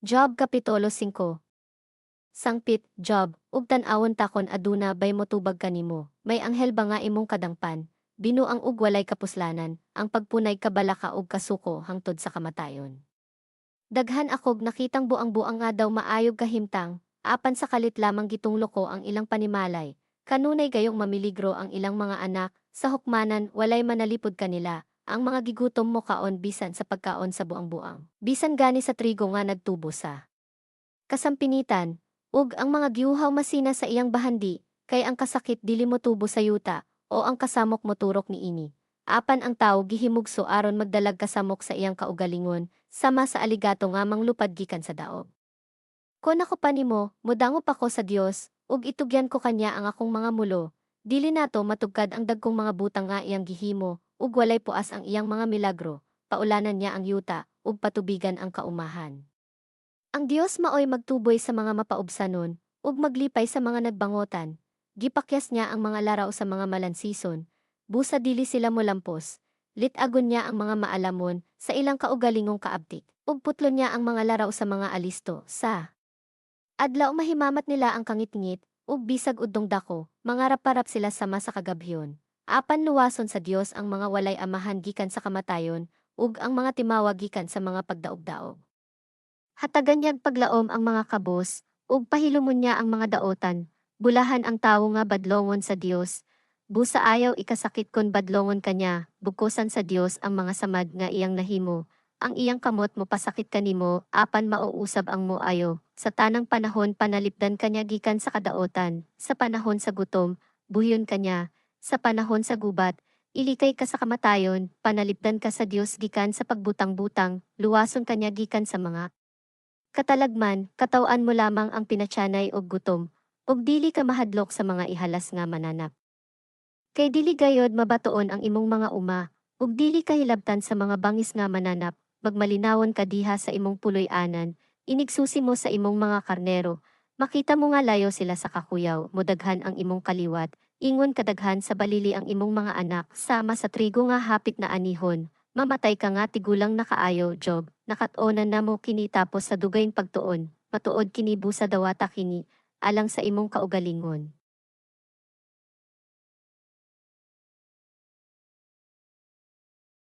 Job Kapitulo 5. Sangpit, Job, ug tan-awon ta kon aduna bay motubag kanimo, may anghel ba nga imong kadangpan? Binuang ug walay kapuslanan, ang pagpunay kabalaka ug kasuko hangtod sa kamatayon. Daghan akog nakitang buang-buang nga daw maayog kahimtang, apan sa kalit lamang gitunglo ko ang ilang panimalay, kanunay gayong mamiligro ang ilang mga anak, sa hukmanan walay manalipod kanila, ang mga gigutom mokaon bisan sa pagkaon sa buang-buang. Bisan gani sa trigo nga nagtubo sa kasampinitan, ug ang mga giuhaw masina sa iyang bahandi, kay ang kasakit dili motubo sa yuta, o ang kasamok moturok niini. Apan ang tawo gihimugso aron magdalag kasamok sa iyang kaugalingon, sama sa aligato nga manglupad gikan sa daog. Kon ako pa nimo, modangop ako sa Dios, ug itugyan ko kanya ang akong mga mulo, dili nato matugkad ang dagkong mga butang nga iyang gihimo, ug walay puas ang iyang mga milagro, paulanan niya ang yuta, ug patubigan ang kaumahan. Ang Dios maoy magtuboy sa mga mapaubsanon, ug maglipay sa mga nagbangotan, gipakyas niya ang mga laraw sa mga malansison, busa dili sila molampos, lit-agon niya ang mga maalamon sa ilang kaugalingong kaabtik, ug putlon niya ang mga laraw sa mga alisto, sa adlaw mahimamat nila ang kangitngit, ug bisag udtong dako, mangaraparap sila sama sa kagabhion. Apan luwason sa Dios ang mga walay amahan gikan sa kamatayon, ug ang mga timawa gikan sa mga pagdaog-daog. Hatagan niyag paglaom ang mga kabos, ug pahilumon niya ang mga daotan, bulahan ang tawo nga badlongon sa Dios, busa ayaw ikasakit kon badlongon kaniya, bugkosan sa Dios ang mga samad nga iyang nahimo, ang iyang kamot mopasakit kanimo, apan mao usab ang moayo, sa tanang panahon panalipdan kaniya gikan sa kadaotan, sa panahon sa gutom, buhion kaniya, sa panahon sa gubat, ilikay ka sa kamatayon, panalipdan ka sa Dios gikan sa pagbutang-butang, luwason kaniya gikan sa mga katalagman, kataw-an mo lamang ang pinatyanay og gutom, ug dili ka mahadlok sa mga ihalas nga mananap. Kay dili gayod mabatuon ang imong mga uma, ug dili ka hilabtan sa mga bangis nga mananap, magmalinawon ka diha sa imong puloy-anan, inigsusi mo sa imong mga karnero, makita mo nga layo sila sa kakuyaw, modaghan ang imong kaliwat, ingon kadaghan sa balili ang imong mga anak, sama sa trigo nga hapit na anihon, mamatay ka nga tigulang na kaayo, Job, nakat-onan namo kini tapos sa dugayng pagtuon, matuod kini busa dawata kini, alang sa imong kaugalingon.